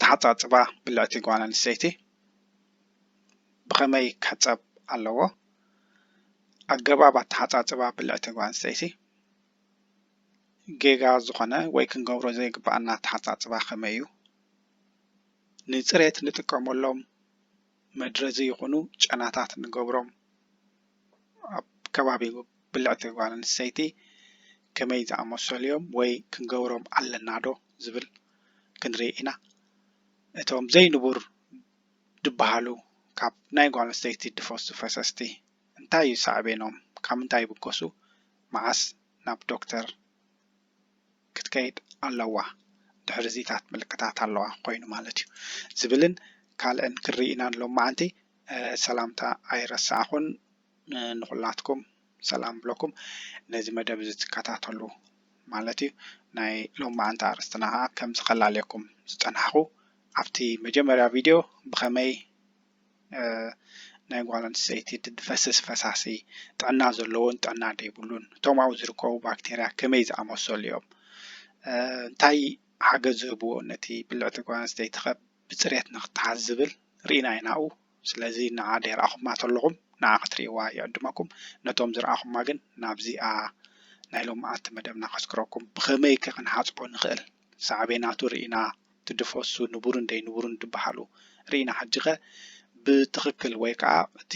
ኣተሓጻጽባ ብልዕቲ ጓል ኣንስተይቲ ብኸመይ ክሕጸብ ኣለዎ? ኣገባብ ኣተሓጻጽባ ብልዕቲ ጓል ኣንስተይቲ ጌጋ ዝኾነ ወይ ክንገብሮ ዘይግብኣና ኣተሓጻጽባ ከመይ እዩ? ንጽሬት ንጥቀመሎም መድረዚ ይኹኑ ጨናታት ንገብሮም ኣብ ከባቢ ብልዕቲ ጓል ኣንስተይቲ ከመይ ዝኣመሰሉ እዮም ወይ ክንገብሮም ኣለና ዶ ዝብል ክንርኢ ኢና። እቶም ዘይንቡር ዝበሃሉ ካብ ናይ ጓል ኣንስተይቲ ድፈሱ ፈሰስቲ እንታይ እዩ ሳዕቤኖም? ካብ ምንታይ ይብገሱ? መዓስ ናብ ዶክተር ክትከይድ ኣለዋ? ድሕሪ እዚታት ምልክታት ኣለዋ ኮይኑ ማለት እዩ ዝብልን ካልእን ክንርኢ ኢና ሎማዓንቲ። ሰላምታ ኣይረሳዕኹን። ንኹላትኩም ሰላም ብለኩም ነዚ መደብ እዚ ትከታተሉ ማለት እዩ። ናይ ሎማዓንቲ ኣርእስትና ከዓ ከም ዝኸላለየኩም ዝፀናሕኹ ኣብቲ መጀመርያ ቪድዮ ብኸመይ ናይ ጓል ኣንስተይቲ ድፈስስ ፈሳሲ ጥዕና ዘለዎን ጥዕና ዘይብሉን እቶም ኣብኡ ዝርከቡ ባክቴርያ ከመይ ዝኣመሰሉ እዮም፣ እንታይ ሓገዝ ዝህብዎ ነቲ ብልዕቲ ጓል ኣንስተይቲ ከ ብፅሬት ንክተሓዝ ዝብል ርኢና ኢና ኣብኡ። ስለዚ ንዓ ደይረኣኹማ ተለኹም ንዓ ክትርእይዋ ይዕድመኩም። ነቶም ዝረኣኹማ ግን ናብዚኣ ናይ ሎማዓንቲ መደብና ከስክረኩም ብኸመይ ከ ክንሓፅቦ ንኽእል ሳዕቤናቱ ርኢና ትድፈሱ ንቡርን ደይንቡርን ዝበሃሉ ርኢና ሕጂ ኸ ብትኽክል ወይ ከዓ እቲ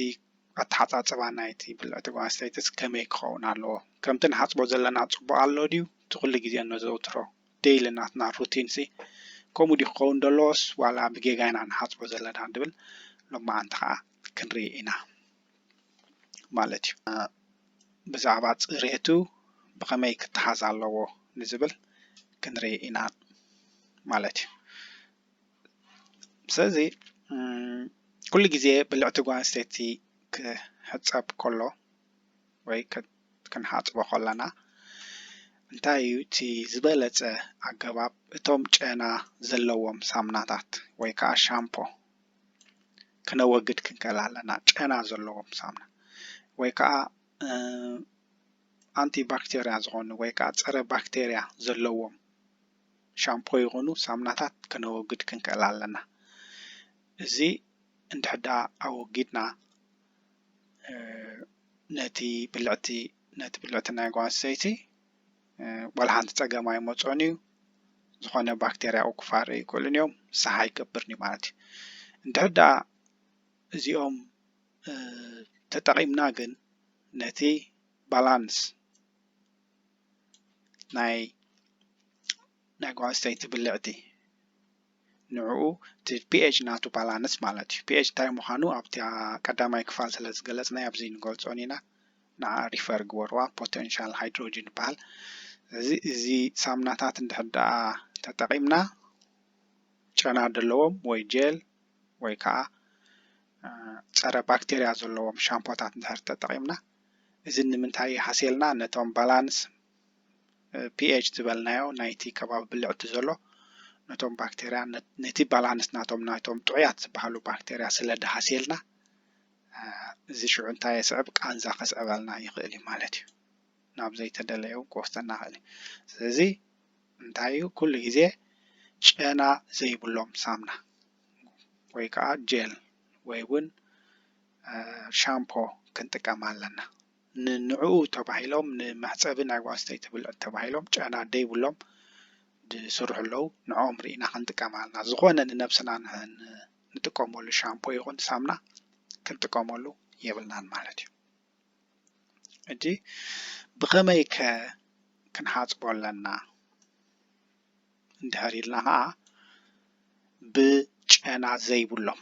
ኣተሓፃፅባ ናይቲ ብልዕቲ ጓል ኣንስተይትስ ከመይ ክኸውን ኣለዎ? ከምቲ ንሓፅቦ ዘለና ፅቡቕ ኣሎ ድዩ? እቲ ኩሉ ግዜ እነዘውትሮ ዴይሊ ናትና ሩቲን ሲ ከምኡ ድዩ ክኸውን ደለዎስ ዋላ ብጌጋ ኢና ንሓፅቦ ዘለና ንብል ሎማዓንቲ ከዓ ክንርኢ ኢና ማለት እዩ። ብዛዕባ ፅሬቱ ብኸመይ ክተሓዝ ኣለዎ ንዝብል ክንርኢ ኢና ማለት እዩ። ስለዚ ኩሉ ግዜ ብልዕቲ ጓል ኣንስተይቲ ክሕፀብ ከሎ ወይ ክንሓፅቦ ከለና እንታይ እዩ እቲ ዝበለፀ ኣገባብ? እቶም ጨና ዘለዎም ሳምናታት ወይ ከዓ ሻምፖ ክነወግድ ክንክእል ኣለና። ጨና ዘለዎም ሳምና ወይ ከዓ ኣንቲ ባክቴርያ ዝኾኑ ወይ ከዓ ፀረ ባክቴርያ ዘለዎም ሻምፖ ይኹኑ ሳምናታት ክነወግድ ክንክእል ኣለና። እዚ እንድሕር ደኣ ኣወጊድና ነቲ ብልዕቲ ነቲ ብልዕቲ ናይ ጓል ኣንስተይቲ ዋላ ሓንቲ ፀገም ኣይመፅኦን እዩ። ዝኾነ ባክቴርያ ክፋረ ይክእሉን እዮም። ሳሕ ኣይገብርን እዩ ማለት እዩ። እንድሕር ደኣ እዚኦም ተጠቒምና ግን ነቲ ባላንስ ናይ ናይ ጓል ኣንስተይቲ ብልዕቲ ንዕኡ እቲ ፒኤች ናቱ ባላንስ ማለት እዩ። ፒኤች እንታይ ምዃኑ ኣብቲ ቀዳማይ ክፋል ስለ ዝገለፅናዮ ኣብዚ ንገልፆን ኢና። ንዓ ሪፈር ግበርዋ። ፖቴንሻል ሃይድሮጅን ይበሃል። እዚ እዚ ሳምናታት እንድሕር ደኣ ተጠቒምና ጨና ዘለዎም ወይ ጀል ወይ ከዓ ፀረ ባክቴርያ ዘለዎም ሻምፖታት እንድሕር ተጠቒምና እዚ ንምንታይ ሃስየልና ነቶም ባላንስ ፒኤች ዝበልናዮ ናይቲ ከባቢ ብልዕቲ ዘሎ ነቶም ባክቴርያ ነቲ ባላንስ ናቶም ናይቶም ጥዑያት ዝበሃሉ ባክቴርያ ስለ ድሃስየልና እዚ ሽዑ እንታይ የስዕብ? ቃንዛ ከስዕበልና ይኽእል እዩ ማለት እዩ። ናብ ዘይተደለየ እውን ክወስደና ይኽእል እዩ። ስለዚ እንታይ እዩ ኩሉ ግዜ ጨና ዘይብሎም ሳምና ወይ ከዓ ጀል ወይ እውን ሻምፖ ክንጥቀም ኣለና። ንንዕኡ ተባሂሎም ንመሕፀቢ ናይ ጓል ኣንስተይቲ ብልዕቲ ተባሂሎም ጨና ደይብሎም ዝስርሑ ኣለዉ። ንዕኦም ርኢና ክንጥቀም ኣለና። ዝኾነ ንነብስና ንጥቀመሉ ሻምፖ ይኹን ሳምና ክንጥቀመሉ የብልናን ማለት እዩ። ሕጂ ብኸመይ ከ ክንሓፅቦ ኣለና እንድሕር ኢልና ከዓ ብጨና ዘይብሎም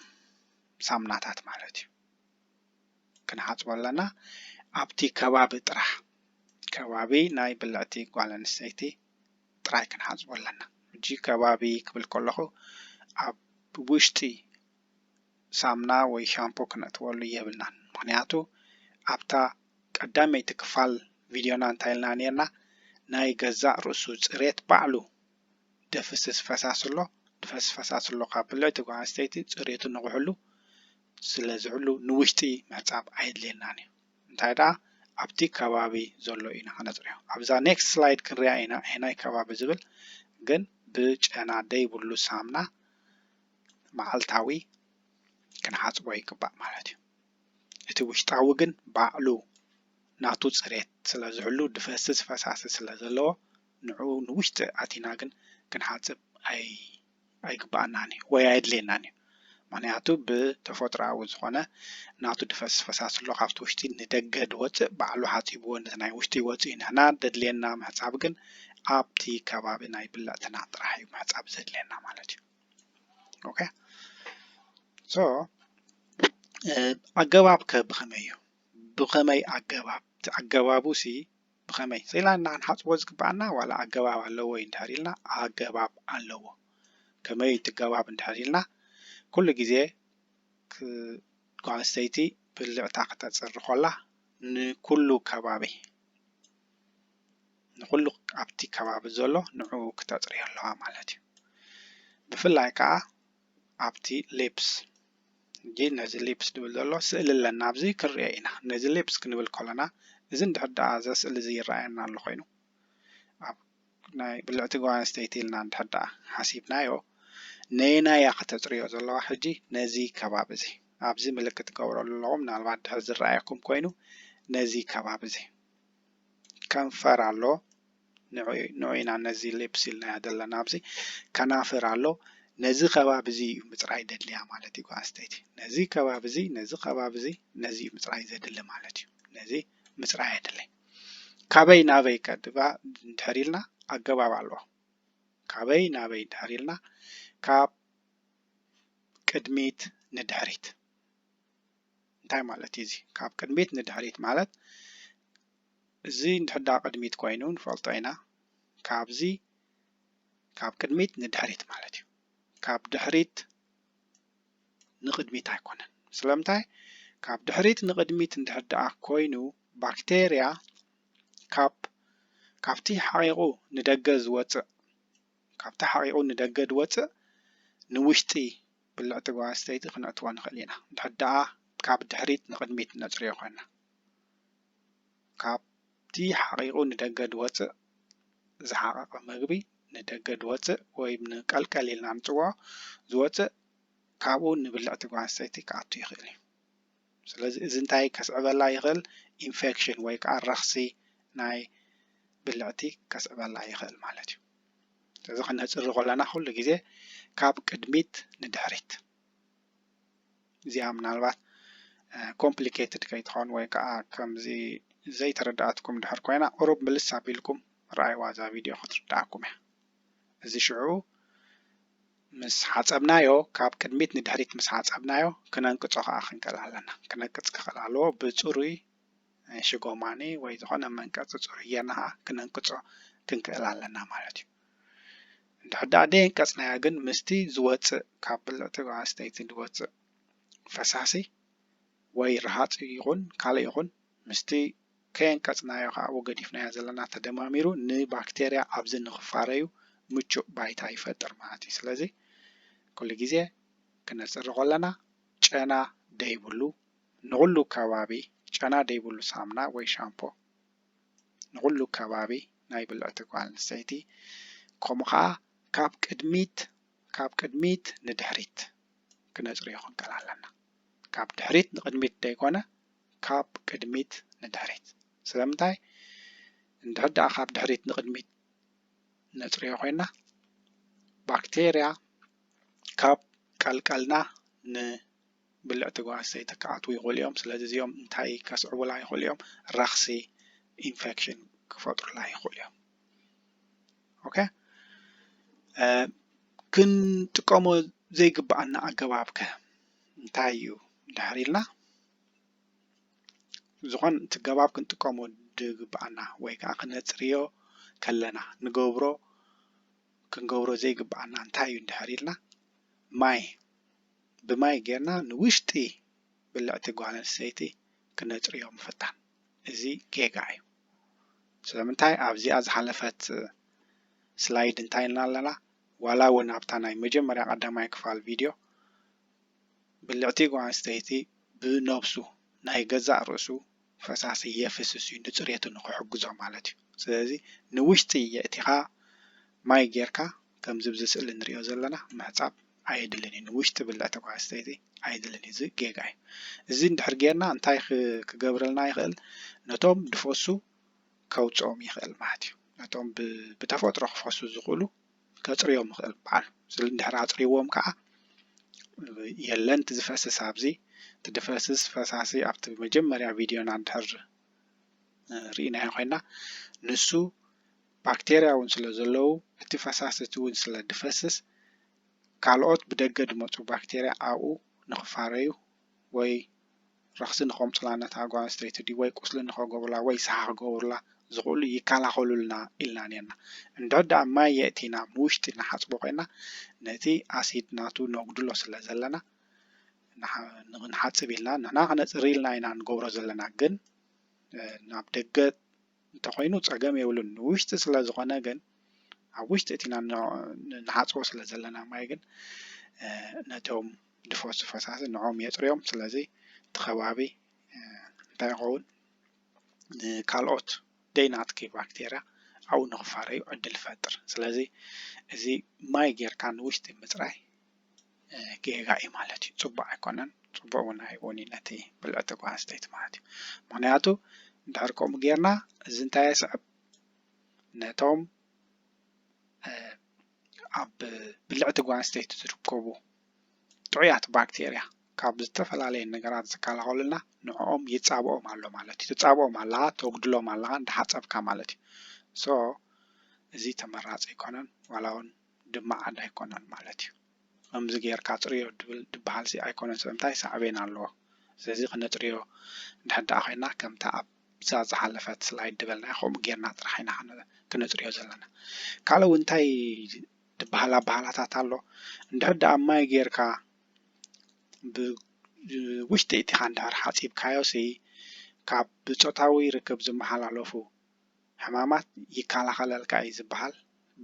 ሳምናታት ማለት እዩ ክንሓፅቦ ኣለና። ኣብቲ ከባቢ ጥራሕ ከባቢ ናይ ብልዕቲ ጓል ኣንስተይቲ ጥራይ ክንሓፅቦ ኣለና። ሕጂ ከባቢ ክብል ከለኹ ኣብ ውሽጢ ሳምና ወይ ሻምፖ ክነእትወሉ የብልናን። ምኽንያቱ ኣብታ ቀዳመይቲ ክፋል ቪድዮና እንታይ ኢልና ነርና? ናይ ገዛእ ርእሱ ፅሬት ባዕሉ ደፍስስ ፈሳሲ ኣሎ። ድፈስስ ፈሳሲ ኣሎ ካብ ብልዕቲ ጓል ኣንስተይቲ ፅሬቱ ንኽሕሉ ስለ ዝሕሉ ንውሽጢ ምሕፃብ ኣየድልየናን እዩ። እንታይ ደኣ ኣብቲ ከባቢ ዘሎ ኢና ክነፅርዮ። ኣብዛ ኔክስት ስላይድ ክንሪኣ ኢና ኣየናይ ከባቢ ዝብል ግን ብጨና ደይብሉ ሳምና መዓልታዊ ክንሓፅቦ ይግባእ ማለት እዩ። እቲ ውሽጣዊ ግን ባዕሉ ናቱ ፅሬት ስለ ዝህሉ፣ ድፈስስ ፈሳሲ ስለ ዘለዎ፣ ንዕኡ ንውሽጢ ኣቲና ግን ክንሓፅብ ኣይ ኣይግበኣናን እዩ ወይ ኣየድልየናን እዩ። ምኽንያቱ ብተፈጥሮኣዊ ዝኾነ ናቱ ድፈስስ ፈሳሲ ኣሎ፣ ካብቲ ውሽጢ ንደገ ድወፅእ ባዕሉ ሓፂብዎ ነቲ ናይ ውሽጢ ይወፅእ እዩ። ንሕና ደድልየና ምሕፃብ ግን ኣብቲ ከባቢ ናይ ብልዕትና ጥራሕ እዩ ምሕፃብ ዘድልየና ማለት እዩ። ኦኬ። ሶ ኣገባብ ከ ብኸመይ እዩ? ብኸመይ ኣገባብ? እቲ ኣገባቡ ሲ ብኸመይ? ስኢልና ክንሓፅቦ ዝግበኣና ዋላ ኣገባብ ኣለዎ እዩ እንድሕር ኢልና፣ ኣገባብ ኣለዎ። ከመይ እዩ እቲ ኣገባብ እንድሕር ኢልና፣ ኩሉ ግዜ ክ- ጓል ኣንስተይቲ ብልዕታ ክተፅሪ ከላ ንኩሉ ከባቢ፣ ንኩሉ ኣብቲ ከባቢ ዘሎ ንዕኡ ክተፅርዮ ኣለዋ ማለት እዩ። ብፍላይ ከዓ ኣብቲ ሊፕስ፣ ሕጂ ነዚ ሊፕስ ዝብል ዘሎ ስእሊ ኣለና፣ ኣብዚ ክንሪኦ ኢና። ነዚ ሊፕስ ክንብል ከለና፣ እዚ እንድሕር ደኣ እዚ ስእሊ እዚ ይረኣየና ኣሎ ኮይኑ፣ ኣብ ናይ ብልዕቲ ጓል ኣንስተይቲ ኢልና እንድሕር ደኣ ሓሲብናዮ፣ ነየናይ እያ ከተፅርዮ ዘለዋ? ሕጂ ነዚ ከባቢ እዚ፣ ኣብዚ ምልክት ትገብረሉ ኣለኹም፣ ምናልባት ድሕር ዝረኣየኩም ኮይኑ፣ ነዚ ከባቢ እዚ። ከንፈር ኣሎ፣ ንዑ ኢና ነዚ ሊፕስ ኢልናዮ ዘለና ኣብዚ። ከናፍር ኣሎ፣ ነዚ ከባቢ እዚ እዩ ምፅራይ ደድልያ ማለት እዩ ጓል ኣንስተይቲ። ነዚ ከባቢ እዚ፣ ነዚ ከባቢ እዚ፣ ነዚ እዩ ምፅራይ ዘድሊ ማለት እዩ። ነዚ ምፅራይ የድሊ። ካበይ ናበይ ከድባ እንድሕር ኢልና ኣገባብ ኣለዎ። ካበይ ናበይ እንድሕር ኢልና ካብ ቅድሚት ንድሕሪት። እንታይ ማለት እዩ እዚ? ካብ ቅድሚት ንድሕሪት ማለት፣ እዚ እንድሕር ደኣ ቅድሚት ኮይኑ ንፈልጦ ኢና። ካብዚ፣ ካብ ቅድሚት ንድሕሪት ማለት እዩ። ካብ ድሕሪት ንቕድሚት ኣይኮነን። ስለምንታይ? ካብ ድሕሪት ንቕድሚት እንድሕር ደኣ ኮይኑ፣ ባክቴርያ ካብ፣ ካብቲ ሓቒቑ ንደገ ዝወፅእ፣ ካብቲ ሓቒቑ ንደገ ዝወፅእ ንውሽጢ ብልዕቲ ጓል ኣንስተይቲ ክነእትዎ ንኽእል ኢና። እንድሕር ደኣ ካብ ድሕሪት ንቕድሚት ነፅርዮ ኮይና፣ ካብቲ ሓቒቑ ንደገ ዝወፅእ፣ ዝሓቐቐ መግቢ ንደገ ዝወፅእ ወይ ንቀልቀል ኢልና ንፅውዖ ዝወፅእ፣ ካብኡ ንብልዕቲ ጓል ኣንስተይቲ ክኣቱ ይኽእል እዩ። ስለዚ እዚ እንታይ ከስዕበላ ይኽእል? ኢንፌክሽን ወይ ከዓ ረኽሲ ናይ ብልዕቲ ከስዕበላ ይኽእል ማለት እዩ። ስለዚ ክነፅሪ ከለና ኩሉ ግዜ ካብ ቅድሚት ንድሕሪት። እዚኣ ምናልባት ኮምፕሊኬትድ ከይትኸውን ወይ ከዓ ከምዚ ዘይተረድኣትኩም ድሕር ኮይና፣ ቁሩብ ምልስ ኣቢልኩም ረኣይዋ እዛ ቪድዮ ክትርድኣኩም እያ። እዚ ሽዑ ምስ ሓፀብናዮ፣ ካብ ቅድሚት ንድሕሪት ምስ ሓፀብናዮ፣ ክነንቅጾ ከዓ ክንክእል ኣለና። ክነቅጽ ክኽእል ኣለዎ። ብጽሩይ ሽጎማኒ ወይ ዝኾነ መንቀጺ ጽሩይ ጌርና ከዓ ክነንቅጾ ክንክእል ኣለና ማለት እዩ። እንድሕር ደኣ ደየንቀጽናዮ ግን፣ ምስቲ ዝወጽእ፣ ካብ ብልዕቲ ጓል ኣንስተይቲ ዝወጽእ ፈሳሲ ወይ ረሃጽ ይኹን ካልእ ይኹን፣ ምስቲ ከየንቀጽናዮ ከዓ፣ ኣብኡ ገዲፍናዮ ዘለና ተደማሚሩ፣ ንባክቴርያ ኣብዚ ንኽፋረዩ ምቹእ ባይታ ይፈጥር ማለት እዩ። ስለዚ ኩሉ ግዜ ክነጽሪ ከለና፣ ጨና ደይብሉ፣ ንኹሉ ከባቢ፣ ጨና ደይብሉ ሳሙና ወይ ሻምፖ ንኹሉ ከባቢ ናይ ብልዕቲ ጓል ኣንስተይቲ፣ ከምኡ ኸዓ ካብ ቅድሚት፣ ካብ ቅድሚት ንድሕሪት ክነጽርዮ ክንክእል ኣለና። ካብ ድሕሪት ንቕድሚት ደይኮነ፣ ካብ ቅድሚት ንድሕሪት። ስለምንታይ? እንድሕር ደኣ ካብ ድሕሪት ንቕድሚት ነጽርዮ ኮይና፣ ባክቴርያ ካብ ቀልቀልና ንብልዕቲ ጓል ኣንስተይቲ ክኣትዉ ይኽእሉ እዮም። ስለዚ እዚኦም እንታይ ከስዕቡላ ይኽእሉ እዮም? ረኽሲ፣ ኢንፌክሽን ክፈጥሩላ ይኽእሉ እዮም። ኦኬ፣ እ፣ ክንጥቀሞ ዘይግብኣና ኣገባብ ከ እንታይ እዩ እንድሕር ኢልና፣ ዝኾነ እቲ ኣገባብ ክንጥቀሞ ዝግብኣና ወይ ከዓ ክነጽርዮ ከለና ንገብሮ፣ ክንገብሮ ዘይግብኣና እንታይ እዩ እንድሕር ኢልና፣ ማይ፣ ብማይ ጌርና ንውሽጢ ብልዕቲ ጓል ኣንስተይቲ ክነጽርዮ ምፍታን። እዚ ጌጋ እዩ። ስለምንታይ? ኣብዚኣ ዝሓለፈት ስላይድ እንታይ ኢልና ኣለና? ዋላ እውን ኣብታ ናይ መጀመርያ ቀዳማይ ክፋል ቪድዮ፣ ብልዕቲ ጓል ኣንስተይቲ ብነብሱ፣ ናይ ገዛእ ርእሱ ፈሳሲ የፍስስ እዩ፣ ንጽሬቱ ንኽሕግዞ ማለት እዩ። ስለዚ ንውሽጢ የእቲኻ ማይ ጌርካ፣ ከምዚ ኣብዚ ስእሊ ንሪኦ ዘለና፣ ምሕጻብ ኣየድልን እዩ። ንውሽጢ ብልዕቲ ጓል ኣንስተይቲ ኣየድልን እዩ። እዚ ጌጋ እዩ። እዚ እንድሕር ጌርና እንታይ ክገብረልና ይኽእል? ነቶም ድፈሱ ከውፅኦም ይኽእል ማለት እዩ። ነቶም ብተፈጥሮ ክፈሱ ዝኽእሉ ከፅርዮም ይኽእል በዓሉ። ስለ እንድሕር ኣፅርይዎም ከዓ የለን እቲ ዝፈስስ ኣብዚ። እቲ ድፈስስ ፈሳሲ ኣብቲ መጀመርያ ቪድዮና እንድሕር ርኢናዮ ኮይና፣ ንሱ ባክቴርያ እውን ስለ ዘለዉ እቲ ፈሳሲ እቲ እውን ስለ ድፈስስ ካልኦት ብደገ ድመፁ ባክቴርያ ኣብኡ ንኽፋረዩ ወይ ረኽሲ ንኸምፁላ ነታ ጓል ኣንስተይቲ ድዩ ወይ ቁስሊ ንኸገብሩላ ወይ ሰሓ ክገብሩላ ዝኽእሉ ይከላኸሉልና ኢልና ነርና። እንድሕር ደኣ ማይ የእቲና ንውሽጢ ንሓፅቦ ኮይና ነቲ ኣሲድ ናቱ ነጉድሎ ስለ ዘለና ንሓፅብ ኢልና ንሕና ክነፅሪ ኢልና ኢና ንገብሮ ዘለና፣ ግን ናብ ደገ እንተኾይኑ ፀገም የብሉን። ንውሽጢ ስለ ዝኾነ ግን ኣብ ውሽጢ እቲና ንሓፅቦ ስለ ዘለና ማይ ግን ነቶም ድፈሱ ፈሳሲ ንዖም የፅርዮም። ስለዚ እቲ ከባቢ እንታይ ይኸውን? ንካልኦት ደይናትኪ ባክቴርያ ኣብኡ ንኽፋረዩ ዕድል ይፈጥር። ስለዚ እዚ ማይ ጌርካ ንውሽጢ ምፅራይ ጌጋ እዩ ማለት እዩ። ፅቡቅ ኣይኮነን፣ ፅቡቅ እውን ኣይውን እዩ ነቲ ብልዕቲ ጓል ኣንስተይቲ ማለት እዩ። ምክንያቱ እንድሕር ከምኡ ጌርና እዚ እንታይ የስዕብ? ነቶም ኣብ ብልዕቲ ጓል ኣንስተይቲ ዝርከቡ ጥዑያት ባክቴርያ ካብ ዝተፈላለየ ነገራት ዝከላኸሉልና ንዕኦም ይፃብኦም ኣሎ ማለት እዩ። ትፃብኦም ኣለኻ፣ ተጉድሎም ኣለኻ እንዳሓፀብካ ማለት እዩ። ሶ እዚ ተመራፂ ኣይኮነን፣ ዋላ እውን ድማዓድ ኣይኮነን ማለት እዩ። ከምዚ ጌርካ ኣፅርዮ ድብል ድበሃል ሲ ኣይኮነን፣ ስለምንታይ ሳዕቤን ኣለዎ። ስለዚ ክነፅርዮ እንድሕር ደኣ ኮይና ከምታ ኣብዛ ዝሓለፈት ስላይድ ድበልናዮ ከምኡ ጌርና ጥራሕ ኢና ክነ- ክነፅርዮ ዘለና። ካልእ እውን እንታይ ድበሃል ኣበሃላታት ኣሎ። እንድሕር ደኣ ማይ ጌርካ ብውሽጢ እቲኻ እንድሕር ሓፂብካዮ ሲ ካብ ብፆታዊ ርክብ ዝመሓላለፉ ሕማማት ይከላኸለልካ እዩ ዝበሃል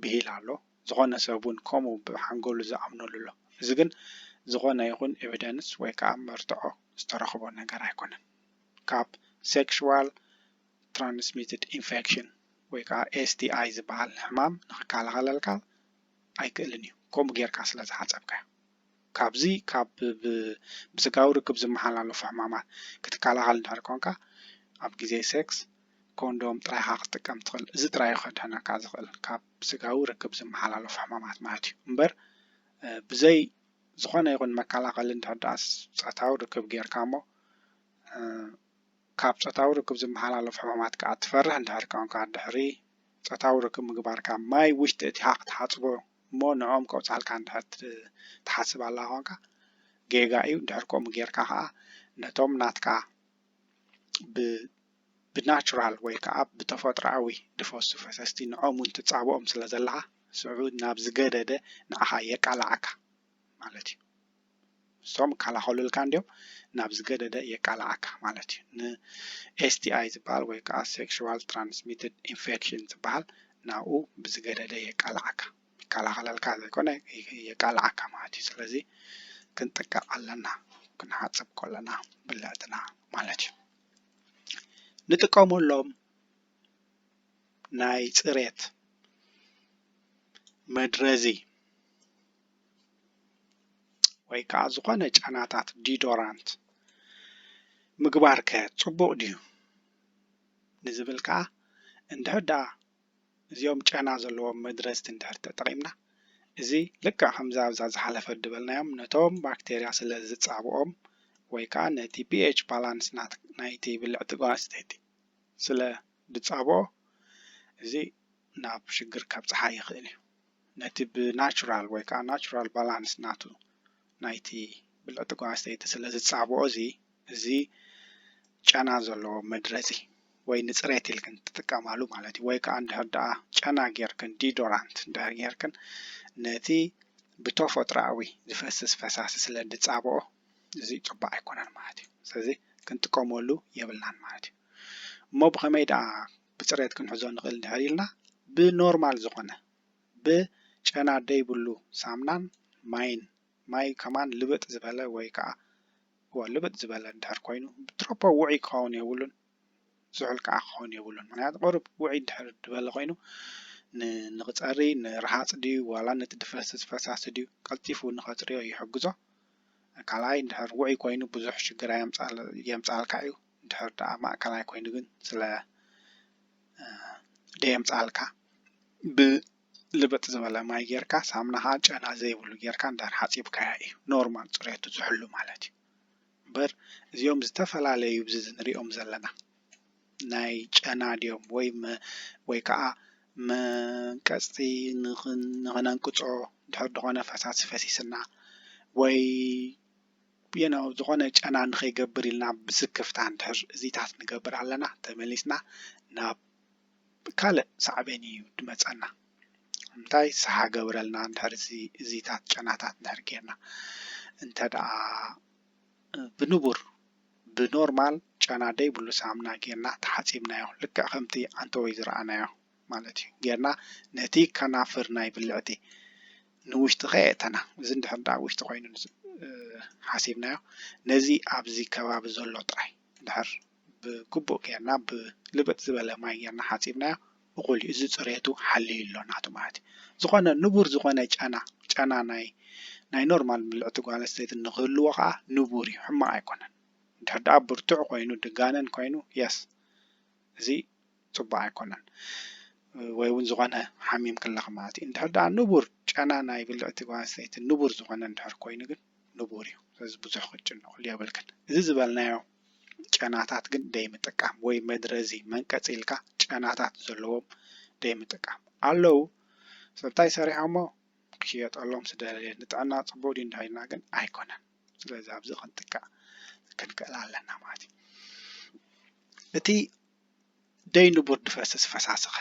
ብሂል ኣሎ። ዝኾነ ሰብ እውን ከምኡ ብሓንጎሉ ዝኣምነሉ ኣሎ። እዚ ግን ዝኾነ ይኹን ኤቪደንስ ወይ ከዓ መርትዖ ዝተረኽቦ ነገር ኣይኮነን። ካብ ሴክሹዋል ትራንስሚትድ ኢንፌክሽን ወይ ከዓ ኤስ ቲ ኣይ ዝበሃል ሕማም ንኽከላኸለልካ ኣይክእልን እዩ፣ ከምኡ ጌርካ ስለ ዝሓፀብካዮ። ካብዚ ካብ ብስጋዊ ርክብ ዝመሓላለፉ ሕማማት ክትከላኸል እንድሕር ኮንካ ኣብ ግዜ ሴክስ ኮንዶም ጥራይኻ ክትጥቀም ትኽእል። እዚ ጥራይ እዩ ከድሕነካ ዝኽእል ካብ ስጋዊ ርክብ ዝመሓላለፉ ሕማማት ማለት እዩ። እምበር ብዘይ ዝኾነ ይኹን መከላኸሊ እንድሕር ደኣ ፆታዊ ርክብ ጌርካ እሞ ካብ ፆታዊ ርክብ ዝመሓላለፉ ሕማማት ከዓ ትፈርሕ እንድሕር ኮንካ ድሕሪ ፆታዊ ርክብ ምግባርካ ማይ ውሽጢ እቲኻ ክትሓፅቦ እሞ ንዕኦም ከውፃልካ እንድሕር ትሓስብ ኣላ ኮንካ ጌጋ እዩ። እንድሕር ከምኡ ጌርካ ከዓ ነቶም ናትካ ብናቹራል ወይ ከዓ ብተፈጥሮኣዊ ድፈሱ ፈሰስቲ ንዖም እውን ትፃብኦም ስለ ዘለኻ ስዑ ናብ ዝገደደ ንዓኻ የቃልዓካ ማለት እዩ። እሶም ይከላኸሉልካ እንዲዮም ናብ ዝገደደ የቃልዓካ ማለት እዩ። ን S T I ዝበሃል ወይ ከዓ sexual transmitted infection ዝበሃል ናብኡ ብዝገደደ የቃልዓካ። ይከላኸለልካ ዘይኮነ የቃልዓካ ማለት እዩ። ስለዚ ክንጥንቀቕ ኣለና ክንሓፅብ ከለና ብልዕትና ማለት እዩ። ንጥቀመሎም ናይ ፅሬት መድረዚ ወይ ከዓ ዝኾነ ጨናታት ዲዶራንት ምግባር ከ ፅቡቕ ድዩ ንዝብል ከዓ እንድሕር ደኣ እዚኦም ጨና ዘለዎም መድረዝቲ እንድሕር ተጠቒምና እዚ ልክዕ ከምዛ ኣብዛ ዝሓለፈ ድበልናዮም ነቶም ባክቴርያ ስለ ዝፃብኦም ወይ ከዓ ነቲ pH balance ናይቲ ብልዕቲ ጓል ኣንስተይቲ ስለ ድፃብኦ እዚ ናብ ሽግር ከብፅሓ ይኽእል እዩ። ነቲ ብናቹራል ወይ ከዓ ናቹራል ባላንስ ናቱ ናይቲ ብልዕቲ ጓል ኣንስተይቲ ስለ ዝፃብኦ እዚ እዚ ጨና ዘለዎ መድረዚ ወይ ንፅሬት ኢልክን ትጥቀማሉ ማለት እዩ። ወይ ከዓ እንድሕር ደኣ ጨና ጌርክን ዲዶራንት እንድሕር ጌርክን ነቲ ብተፈጥሮኣዊ ዝፈስስ ፈሳሲ ስለ ድፃብኦ እዚ ፅቡቅ ኣይኮነን ማለት እዩ። ስለዚ ክንጥቀመሉ የብልናን ማለት እዩ። እሞ ብኸመይ ደኣ ብፅሬት ክንሕዞ ንኽእል እንድሕር ኢልና ብኖርማል ዝኾነ ብጨና ደይብሉ ሳምናን ማይን ማይ ከማን ልብጥ ዝበለ ወይ ከዓ እወ ልብጥ ዝበለ እንድሕር ኮይኑ ብትሮፖ ውዑይ ክኸውን የብሉን። ዝሑል ከዓ ክኸውን የብሉን። ምክንያቱ ቁሩብ ውዑይ እንድሕር ዝበለ ኮይኑ ንኽፀሪ ንረሃፅ ድዩ ዋላ ነቲ ድፈስስ ፈሳሲ ድዩ ቀልጢፉ ንኸፅርዮ ይሕግዞ። ካልኣይ እንድሕር ውዑይ ኮይኑ ብዙሕ ሽግር የምፃልካ እዩ። እንድሕር ደኣ ማእከላይ ኮይኑ ግን ስለ ደየምፃልካ ብልብጥ ዝበለ ማይ ጌርካ ሳምና ከዓ ጨና ዘይብሉ ጌርካ እንድሕር ሓፂብካያ እዩ ኖርማል ፅሬቱ ዝሕሉ ማለት እዩ። እምበር እዚኦም ዝተፈላለዩ ብዚ ንሪኦም ዘለና ናይ ጨና ድዮም ወይ ወይ ከዓ መንቀፅቲ ንኽነንቅፆ ድሕር ዝኾነ ፈሳሲ ፈሲስና ወይ you know ዝኾነ ጨና ንኸይገብር ኢልና ብስክፍታ እንድሕር እዚታት ንገብር ኣለና ተመሊስና ናብ ካልእ ሳዕቤን እዩ ድመፀና። እንታይ ሰሓ ገብረልና እንድሕር እዚታት ጨናታት እንድሕር ጌርና እንተ ደኣ ብንቡር ብኖርማል ጨና ደይብሉ ሳምና ጌርና ተሓፂብናዮ ልክዕ ከምቲ ኣንተወይ ዝረኣናዮ ማለት እዩ ጌርና ነቲ ከናፍር ናይ ብልዕቲ ንውሽጢ ከየእተና እዚ እንድሕር ደኣ ውሽጢ ኮይኑ ሓሲብናዮ ነዚ ኣብዚ ከባቢ ዘሎ ጥራይ እንድሕር ብግቡእ ጌርና ብልብጥ ዝበለ ማይ ጌርና ሓፂብናዮ እኹል እዩ። እዚ ፅሬቱ ሓልዩ ኣሎ ናቱ ማለት እዩ። ዝኾነ ንቡር ዝኾነ ጨና ጨና ናይ ናይ ኖርማል ብልዕቲ ጓል ኣንስተይቲ ንክህልዎ ከዓ ንቡር እዩ፣ ሕማቕ ኣይኮነን። እንድሕር ደኣ ብርቱዕ ኮይኑ ድጋነን ኮይኑ የስ እዚ ፅቡቅ ኣይኮነን ወይ እውን ዝኾነ ሓሚም ክለኽ ማለት እዩ። እንድሕር ደኣ ንቡር ጨና ናይ ብልዕቲ ጓል ኣንስተይቲ ንቡር ዝኾነ እንድሕር ኮይኑ ግን ንቡር እዩ። ስለዚ ብዙሕ ክትጭነቑሉ የብልክን። እዚ ዝበልናዮ ጨናታት ግን ደይምጥቃም ወይ መድረዚ መንቀፂ ኢልካ ጨናታት ዘለዎም ደይምጥቃም ኣለዉ። ሰብታይ ሰሪሖሞ ክሽየጠሎም ስደለየ ንጥዕና ፅቡቅ ድዩ እንዳኢልና ግን ኣይኮነን። ስለዚ ኣብዚ ክንጥቃዕ ክንክእል ኣለና ማለት እዩ። እቲ ደይ ንቡር ድፈስስ ፈሳስኸ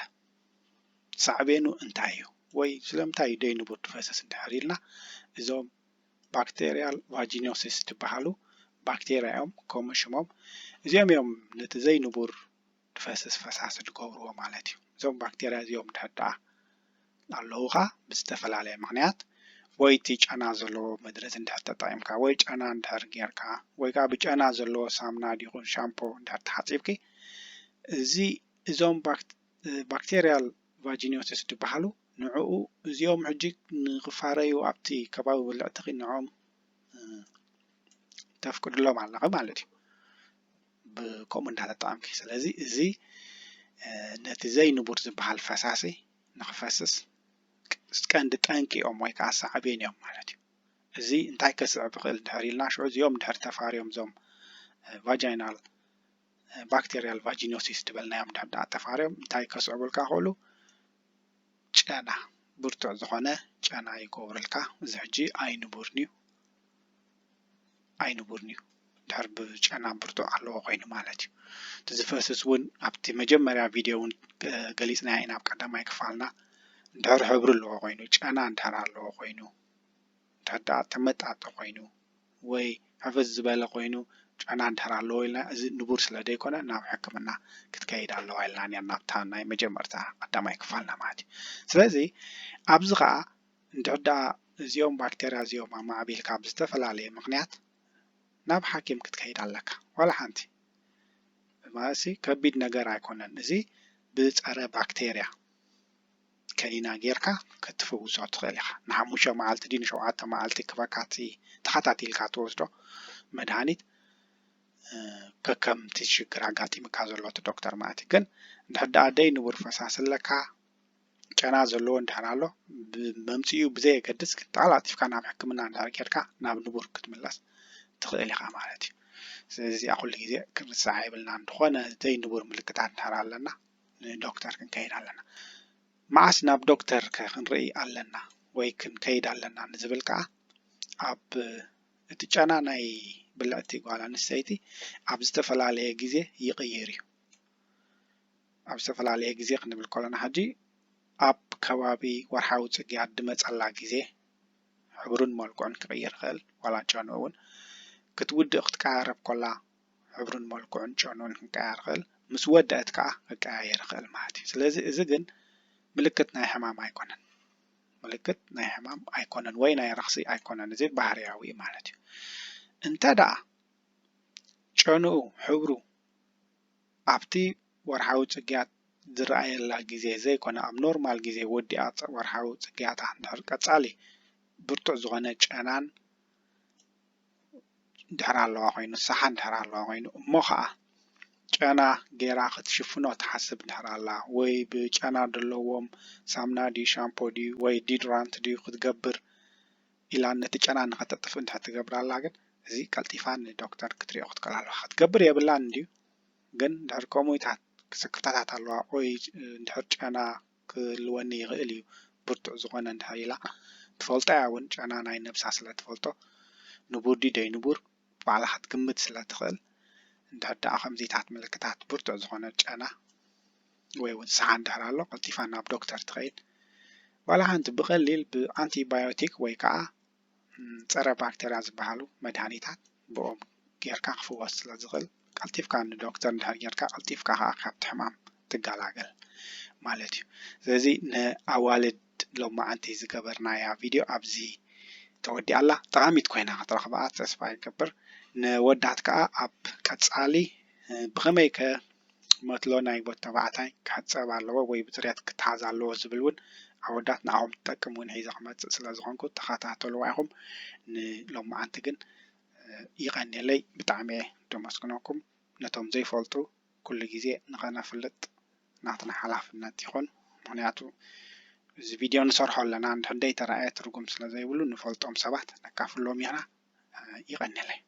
ሳዕቤኑ እንታይ እዩ? ወይ ስለምንታይ እዩ ደይ ንቡር ድፈስስ እንድሕር ኢልና እዞም ባክቴርያል ቫጂኖሲስ ዝበሃሉ ባክቴርያ እዮም ከምኡ ሽሞም። እዚኦም እዮም ነቲ ዘይንቡር ድፈስስ ፈሳሲ ዝገብርዎ ማለት እዩ። እዞም ባክቴርያ እዚኦም ድሕር ደኣ ኣለዉ ኸዓ ብዝተፈላለየ ምኽንያት ወይ እቲ ጨና ዘለዎ መድረዚ እንድሕር ተጠቒምካ ወይ ጨና እንድሕር ጌርካ ወይ ከዓ ብጨና ዘለዎ ሳምና ይኹን ሻምፖ እንድሕር ተሓፂብኪ እዚ እዞም ባክቴርያል ቫጂኖሲስ ዝበሃሉ ንዕኡ እዚኦም ሕጂ ንኽፋረዩ ኣብቲ ከባቢ ብልዕትኺ ንዕኦም ተፍቅድሎም ኣለኺ ማለት እዩ። ብከምኡ እንዳተጠቐምኪ ስለዚ እዚ ነቲ ዘይንቡር ዝበሃል ፈሳሲ ንኽፈስስ ቀንዲ ጠንቂ እዮም ወይ ከዓ ሳዕቤን እዮም ማለት እዩ። እዚ እንታይ ከስዕብ ይኽእል ድሕር ኢልና ሽዑ እዚኦም ድሕር ተፋርዮም እዞም ቫጃይናል ባክቴርያል ቫጂኖሲስ ዝበልናዮም ድሕር ደኣ ተፋርዮም እንታይ ከስዕቡልካ ይኽእሉ? ጨና ብርቱዕ ዝኾነ ጨና ይገብሩልካ። እዚ ሕጂ ኣይንቡርን እዩ ኣይንቡርን እዩ ድሕር ብጨና ብርቱዕ ኣለዎ ኮይኑ ማለት እዩ። እቲ ዝፈስስ እውን ኣብቲ መጀመርያ ቪድዮ እውን ገሊፅናዮ ኢና ኣብ ቀዳማይ ክፋልና እንድሕር ሕብሪ ኣለዎ ኮይኑ ጨና እንድሕር ኣለዎ ኮይኑ እንድሕር ደኣ ተመጣጢ ኮይኑ ወይ ሕፍስ ዝበለ ኮይኑ ጨና እንድሕር ኣለዎ ኢልና እዚ ንቡር ስለ ዘይኮነ ናብ ሕክምና ክትከይድ ኣለዋ ኢልና ነርና ኣብታ ናይ መጀመርታ ቀዳማይ ክፋልና ማለት እዩ። ስለዚ ኣብዚ ከዓ እንድሕር ደኣ እዚኦም ባክቴርያ እዚኦም ኣማዕቢልካ ብዝተፈላለየ ምኽንያት ናብ ሓኪም ክትከይድ ኣለካ ዋላ ሓንቲ ማለትሲ ከቢድ ነገር ኣይኮነን። እዚ ብፀረ ባክቴርያ ከኒና ጌርካ ክትፍውሶ ትኽእል ኢኻ። ንሓሙሽተ መዓልቲ ድዩ ንሸውዓተ መዓልቲ ክበካ እቲ ተኸታቲልካ ትወስዶ መድሃኒት ከከምቲ ሽግር ኣጋጢምካ ዘሎ እቲ ዶክተር ማለት እዩ። ግን እንድሕር ደኣ ደይ ንቡር ፈሳሲ ኣለካ ጨና ዘለዎ እንድሕር ኣሎ መምፅኡ ብዘየገድስ ተቐላጢፍካ ናብ ሕክምና እንድሕር ኬድካ ናብ ንቡር ክትምለስ ትኽእል ኢኻ ማለት እዩ። ስለዚ እዚኣ ኩሉ ግዜ ክንርስዓ የብልናን። ዝኾነ ዘይንቡር ምልክታት እንድሕር ኣለና ንዶክተር ክንከይድ ኣለና። መዓስ ናብ ዶክተር ከ ክንርኢ ኣለና ወይ ክንከይድ ኣለና ንዝብል ከዓ ኣብ እቲ ጨና ናይ ብልዕቲ ጓል ኣንስተይቲ ኣብ ዝተፈላለየ ግዜ ይቕይር እዩ። ኣብ ዝተፈላለየ ግዜ ክንብል ከለና ሕጂ ኣብ ከባቢ ወርሓዊ ፅግያት ድመፀላ ግዜ ሕብሩን መልክዑን ክቕይር ይኽእል ዋላ ጨንኡ እውን ክትውድእ ክትቀያረብ ከላ ሕብሩን መልክዑን ጨንኡን ክንቀያር ይኽእል ምስ ወደአት ከዓ ክቀያየር ይኽእል ማለት እዩ። ስለዚ እዚ ግን ምልክት ናይ ሕማም ኣይኮነን። ምልክት ናይ ሕማም ኣይኮነን ወይ ናይ ረኽሲ ኣይኮነን። እዚ ባህርያዊ ማለት እዩ። እንተ ደኣ ጨንኡ ሕብሩ ኣብቲ ወርሓዊ ጽግያት ዝረኣየላ ግዜ ዘይኮነ ኣብ ኖርማል ግዜ ወዲኣ ወርሓዊ ፅግያታ እንድሕር ቀፃሊ ብርቱዕ ዝኾነ ጨናን እንድሕር ኣለዋ ኮይኑ፣ ሰሓ እንድሕር ኣለዋ ኮይኑ፣ እሞ ኸዓ ጨና ገይራ ክትሽፍኖ ትሓስብ እንድሕር ኣላ፣ ወይ ብጨና ዘለዎም ሳምና ድዩ ሻምፖ ድዩ ወይ ዲድራንት ድዩ ክትገብር ኢላ ነቲ ጨና ንኸተጥፍእ እንድሕር ትገብር ኣላ፣ ግን እዚ ቀልጢፋ ንዶክተር ክትሪኦ ክትክእል ኣለዋ። ክትገብር የብላን እንድዩ፣ ግን እንድሕር ከምኡታት ስክፍታታት ኣለዋ፣ ወይ እንድሕር ጨና ክህልወኒ ይኽእል እዩ ብርቱዕ ዝኾነ እንድሕር ኢላ ትፈልጦ እያ እውን ጨና ናይ ነብሳ ስለ ትፈልጦ ንቡር ድዩ ደይንቡር ባዕላ ክትግምት ስለ ትኽእል፣ እንድሕር ደኣ ከምዚታት ምልክታት ብርቱዕ ዝኾነ ጨና ወይ እውን ሰሓ እንድሕር ኣሎ ቀልጢፋ ናብ ዶክተር ትኸይድ። ዋላ ሓንቲ ብቐሊል ብኣንቲባዮቲክ ወይ ከዓ ጸረ ባክተርያ ዝበሃሉ መድሃኒታት ብኦም ጌርካ ክፍወስ ስለ ዝኽእል ቀልጢፍካ ንዶክተር እንድሕር ጌርካ ቀልጢፍካ ከዓ ካብቲ ሕማም ትገላገል ማለት እዩ። ስለዚ ንኣዋልድ ሎማዓንቲ ዝገበርናያ ቪድዮ ኣብዚ ተወዲኣ ኣላ። ጠቓሚት ኮይና ክትረኽብኣ ተስፋ ይገብር። ንወዳት ከዓ ኣብ ቀፃሊ ብኸመይ ከ መትሎ ናይ ወዲ ተባዕታይ ክሕፀብ ኣለዎ ወይ ብፅርየት ክተሓዝ ኣለዎ ዝብል እውን ኣወዳት ንዓኹም ትጠቅም እውን ሒዘ ክመፅእ ስለ ዝኾንኩ ተኸታተልዋ ኢኹም። ንሎማዓንቲ ግን ይቐንየለይ፣ ብጣዕሚ እየ ደመስግነኩም። ነቶም ዘይፈልጡ ኩሉ ግዜ ንኸነፍልጥ ናትና ሓላፍነት ይኹን። ምኽንያቱ እዚ ቪድዮ ንሰርሖ ኣለና እንድሕር ደይተራእየ ትርጉም ስለ ዘይብሉ ንፈልጦም ሰባት ነካፍሎም ኢና። ይቐንየለይ።